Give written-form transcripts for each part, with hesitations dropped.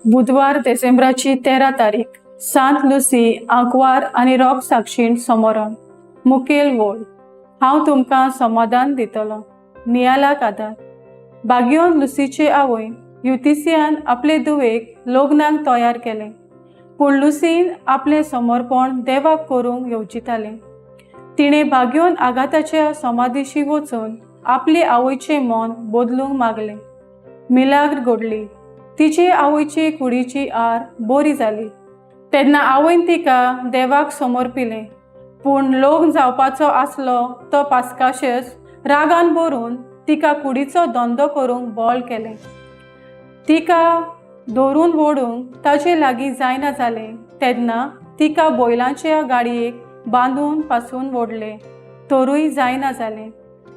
बुधवार देसेंब्राची 13 तारीख. सांत लुसी आंकवार आनी रोग साक्षीण समोरण. मुखेल वोळ: हांव तुमकां समाधान दितलो. नियालाक आदार. बागियोन लुसीचे आवय युतिसियान आपले धुवेक लग्नाक तयार केलें, पूण लुसीन आपलें समर्पण देवाक करूंक येवजितालें. तिणें बागियोन आगाताच्या समाधीशी वचून आपले आवयचें मन बदलूंक मागलें. मिलाग्र घडली. तिचे आवयची कुडीची आर बरी जाली. तेन्ना आवयन तिका देवाक समर्पिलें. पूण लग्न जावपाचो आसलो तो पास्काशस रागान भरून तिका कुडीचो धंदो करूंक बळ केलें. तिका धरून वडूंक ताजे लागीं जायना जालें तेन्ना तिका बैलांच्या गाडयेक बांदून पासून वोडलें, तरूय जायना जालें.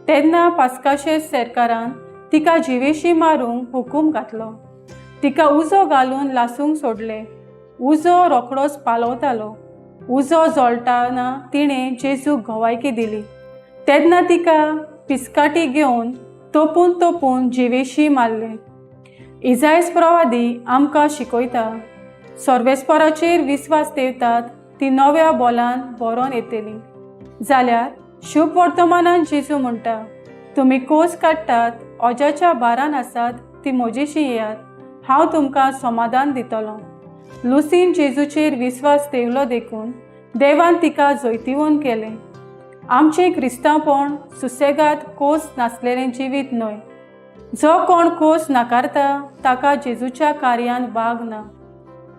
तेन्ना पास्काशेस सरकारान तिका जिवेशी मारूंक हुकूम घातलो. तिका उजो घालून लासूंक सोडलें. उजो रोखडोच पालवतालो. उजो जळटाना तिणें जेजूक गवायकी दिली. तेन्ना तिका पिस्काटी घेवन तोपून तोपून जिवेशी मारलें. इजायस प्रवादी आमकां शिकयता, सर्वेस्पराचेर विस्वास दवरतात ती नव्या बोलान बरोवन येतली. जाल्यार शुभ वर्तमानान जेजू म्हणटा, तुमी कोस काडटात, ओजाच्या भारान आसात ती म्हजेशी येयात, हांव तुमकां समाधान दितलो. लुसीन जेजूचेर विस्वास दवरलो देखून देवान तिका जैतिवंत केलें. आमचें क्रिस्तांवपण सुसेगाद कोस नासलेलें जिवीत न्हय. जो कोण कोस नाकारता ताका जेजूच्या कार्यान भाग ना.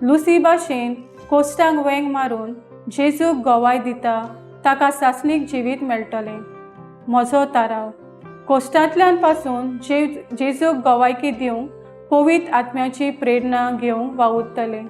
लुसी भाशेन कोस्टांक वेंग मारून जेजूक गवाय दिता ताका सासणीक जिवीत मेळटलें. म्हजो ताराव: कोश्टांतल्यान पासून जेजूक गवायकी दिवंक पवित्र आत्म्याची प्रेरणा घेवंक वावुरतलें.